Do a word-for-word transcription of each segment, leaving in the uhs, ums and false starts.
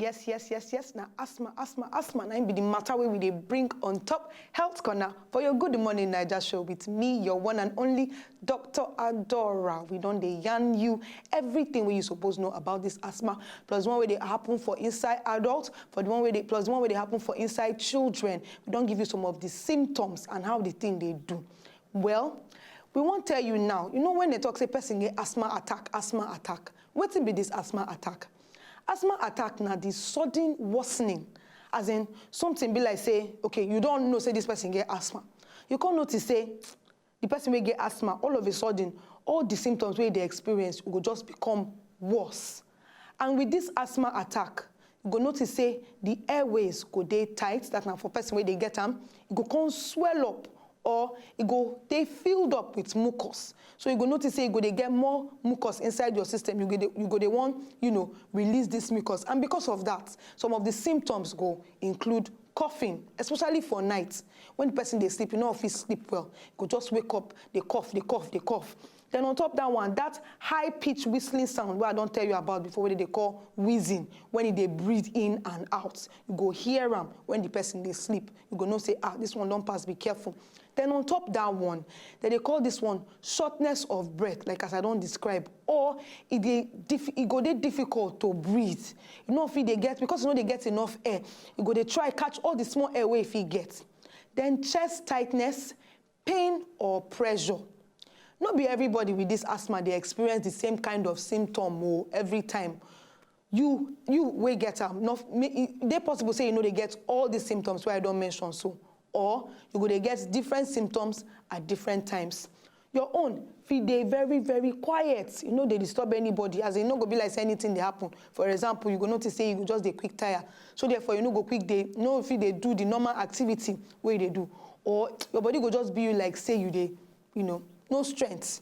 Yes, yes, yes, yes. Now asthma, asthma, asthma. Now be the matter where we dey bring on top Health Corner for your Good Morning Naija show with me, your one and only Doctor Adora. We don dey yarn you everything wey you suppose know about this asthma. Plus the one wey dey happen for inside adult, for the one wey dey plus the one wey dey happen for inside children. We don give you some of the symptoms and how the thing dey do. Well, we wan tell you now. You know when they talk say person get asthma attack, asthma attack. Wetin be this asthma attack? Asthma attack na the sudden worsening, as in something be like say, okay, you don know say this person get asthma. You come notice say the person wey get asthma, all of a sudden, all the symptoms wey dey experience go just become worse. And with this asthma attack, you go notice say the airways go dey tight, that na for person wey dey get am, e go come swell up, or e go dey filled up with mucus. So you go notice say you go dey get more mucus inside your system. You go dey, you go dey wan, you know, release this mucus. And because of that, some of the symptoms go include coughing, especially for night. When the person dey sleep, you no fit sleep well. You go just wake up, dey cough, dey cough, dey cough. Then on top that one, that high pitch whistling sound wey I don tell you about before, wey they dey call wheezing, when e dey breathe in and out. You go hear am when the person dey sleep. You go know say, ah, this one don pass, be careful. Then on top that one, they dey call this one shortness of breath, like as I don describe, or e dey diff- e go dey difficult to breathe. You no fit dey get, because you no dey get enough air. You go dey try catch all the small air wey you fit get. Then chest tightness, pain or pressure. No be everybody with this asthma dey experience the same kind of symptom o every time. You you wey get am, no, e dey possible say you no dey get all the symptoms wey I don mention so, or you go dey get different symptoms at different times. Your own fit dey very, very quiet, e no dey disturb anybody, as e no go be like say anything dey happen. For example, you go notice say you go just dey quick tire, so therefore you no go quick dey, no fit dey do the normal activity wey you dey do, or your body go just be you like say you dey, you know, no strength.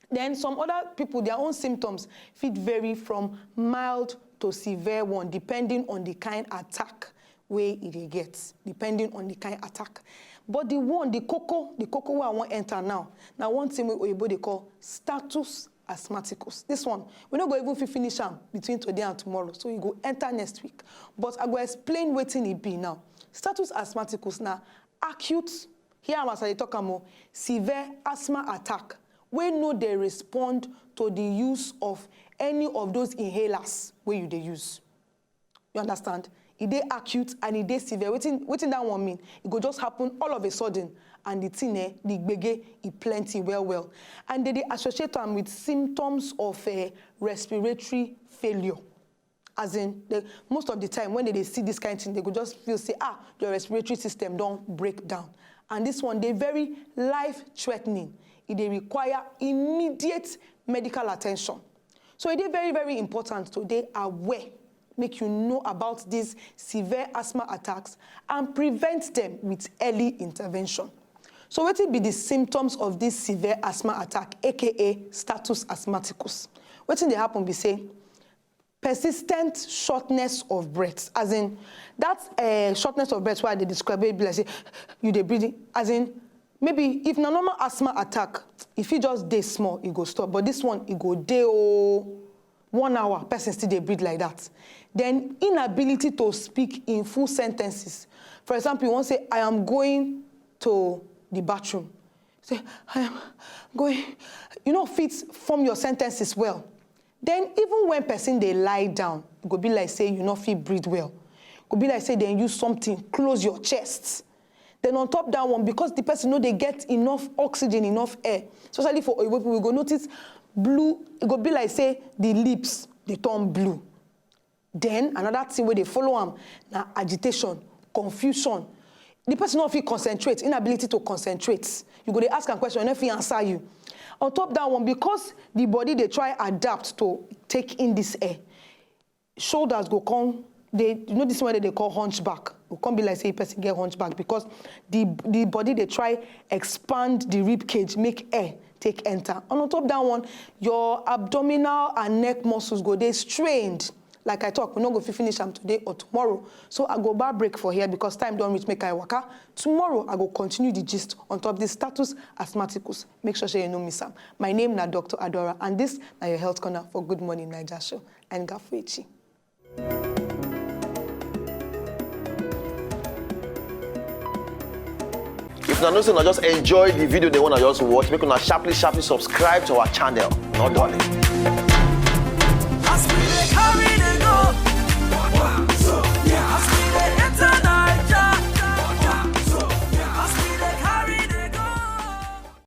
Then some other people, their own symptoms fit vary from mild to severe one, depending on the kind attack wey e dey get, depending on the kind attack. But the one, the koko, the koko wey I wan enter now, na one thing wey oyibo dey call status asthmaticus. This one, we no go even fit finish am between today and tomorrow, so e go enter next week. But I go explain wetin e be now. Status asthmaticus na acute, hear am as I dey talk am o, severe asthma attack wey no dey respond to the use of any of those inhalers wey you dey use. You understand? E dey acute and e dey severe. Wetin wetin that one mean? E go just happen all of a sudden, and the thing, eh, the gbege, e plenty well well. And they dey associate am with symptoms of, eh, respiratory failure. As in, the, most of the time when they dey see this kind thing, they go just feel say, ah, your respiratory system don break down. And this one dey very life-threatening. E dey require immediate medical attention. So e dey very, very important to dey aware, make you know about these severe asthma attacks and prevent them with early intervention. So wetin be the symptoms of this severe asthma attack, aka status asthmaticus? Wetin dey happen be say, persistent shortness of breath, as in that, uh, shortness of breath wey I dey describe, wey be like say you dey breathe in, as in, maybe if na normal asthma attack, e fit just dey small, e go stop, but this one, e go dey o, one hour, person still dey breathe like that. Then inability to speak in full sentences. For example, you wan say, I am going to the bathroom. Say, I am going. You no fit form your sentences well. Then even when person dey lie down, e go be like say you no fit breathe well. Go be like say dem use something close your chest. Then on top that one, because the person no dey get enough oxygen, enough air, especially for oyibo people, we go notice blue, e go be like say the lips dey turn blue. Then another thing wey dey follow am na agitation, confusion. The person no fit concentrate, inability to concentrate. You go dey ask am question, e no fit answer you. On top that one, because the body dey try adapt to take in this air, shoulders go come dey, you know this one wey dem dey call hunchback. Go come be like say person get hunchback because the the body dey try expand the rib cage, make air take enter. And on top that one, your abdominal and neck muscles go dey strained. Like I talk, we no go fit finish am today or tomorrow. So I go bar break for here because time don reach make I waka. Tomorrow I go continue the gist on top the status asthmaticus. Make sure say you no miss am. My name na Doctor Adora, and this na your health corner for Good Morning Naija show. And gafuechi. If una know say una just enjoy the video, they wanna just watch, make una sharply sharply subscribe to our channel. No darling.